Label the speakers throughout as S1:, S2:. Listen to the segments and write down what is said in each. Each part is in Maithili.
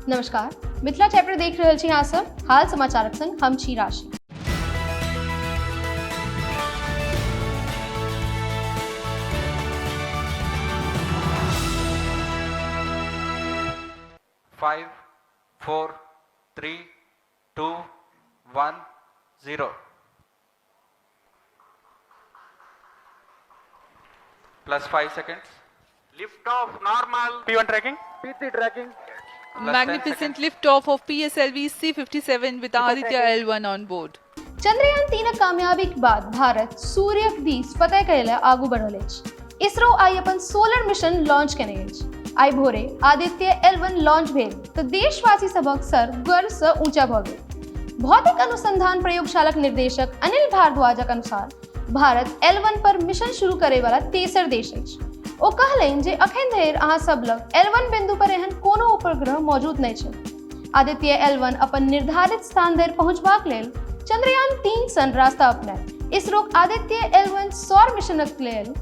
S1: नमस्कार, मिथिला चैप्टर देख रहल छी अहाँ सब। हाल समाचारक संग हम छी Rashi.
S2: 5, 4, 3, 2, 1, 0. Plus 5 seconds.
S3: Lift off normal.
S4: P1 tracking.
S3: P3 tracking.
S2: Plus 10
S5: Magnificent
S2: seconds.
S5: liftoff of PSLV C-57 with Aditya L1 on board.
S1: Chandrayaan 3 कामयाबीक बाद भारत सूर्यक दिस फतेह करै लए आगू बढ़ल अछि। इसरो आइ अपन सोलर मिशन लॉन्च केने अछि। आइ भोरे आदित्य L1 launch भेल तऽ देशवासी सभक सर गर्वसँ ऊंचा भऽ गेल। भौतिक अनुसंधान प्रयोगशालाक निर्देशक अनिल भारद्वाजक अनुसार भारत L1 पर मिशन शुरू करे वाला तेसर देश अछि। ओ कहलनि जे अखन धरि अहाँ सब लग L1 बिंदु पर एहन कोनो उपग्रह मौजूद नहि छै। आदित्य L1 अपन निर्धारित स्थान धरि पहुंचबाक लेल चंद्रयान 3 सन रास्ता अपनायत। इसरोक आदित्य L1 सौर मिशनक लेल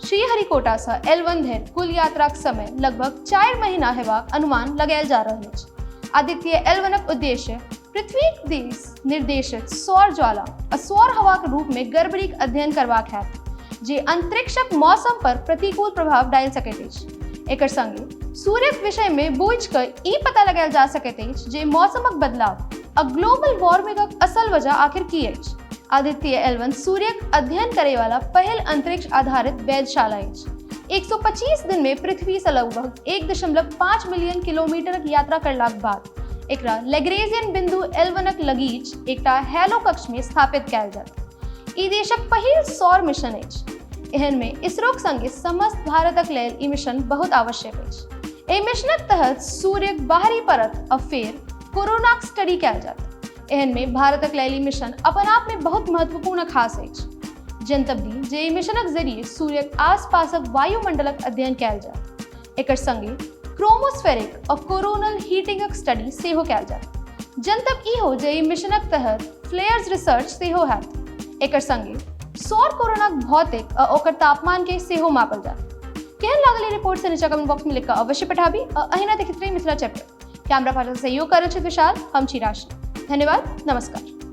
S1: श्रीहरिकोटा सँ L1 धरि कुल यात्राक समय लगभग 4 महीना हेबाक अनुमान लगायल जा रहल अछि। आदित्य L1क उद्देश्य पृथ्वीक दिस निर्देशित सौर ज्वाला आ सौर हवाक रूप में गड़बड़ीक अध्ययन करबाक हैत, जे अंतरिक्षक मौसम पर प्रतिकूल प्रभाव डालि सकैत अछि। एकर संगे सूर्यक विषय में बूझि कऽ ई पता लगायल जा सकैत अछि जे मौसमक बदलाव आ ग्लोबल वार्मिंगक असल वजह आखिर की अछि। आदित्य L1 सूर्यक अध्ययन करैवाला पहिल अंतरिक्ष आधारित वेधशाला अछि। 125 दिन में पृथ्वी सँ लगभग 1.5 मिलियन किलोमीटरक यात्रा करलाक बाद एकरा लैग्रेजियन बिंदु L1क लगीच एकटा हेलो कक्ष में स्थापित कयल जायत। ई देशक पहिल सौर मिशन अछि। एहन में इसरोक संगे समस्त भारतक लेल ई मिशन बहुत आवश्यक अछि। एहि मिशनक तहत सूर्यक बाहरी परत आ फेर कोरोनाक स्टडी कयल जायत। एहन में भारतक लेल ई मिशन अपन आप में बहुत महत्वपूर्ण आ खास अछि। जनतब दी जे एहि मिशनक जरिए सूर्यक आसपासक वायुमंडलक अध्ययन कयल जायत। एकर संगे क्रोमोस्फेरिक आ कोरोनल हीटिंगक स्टडी सेहो कयल जायत। जनतब इहो जे एहि मिशनक तहत फ्लेयर्स रिसर्च सेहो हैत। एकर संगे सौर कोरोनाक भौतिक आ ओकर तापमान के सेहो मापल जायत। केहन लागल ई रिपोर्ट से नीचा कमेंट बॉक्स में लिख कऽ अवश्य पठाबी आ अहिना देखैत रही मिथिला चैप्टर। कैमरा पार्टनर सहयोग कर रहल छथि विशाल, हम छी राशि। धन्यवाद, नमस्कार।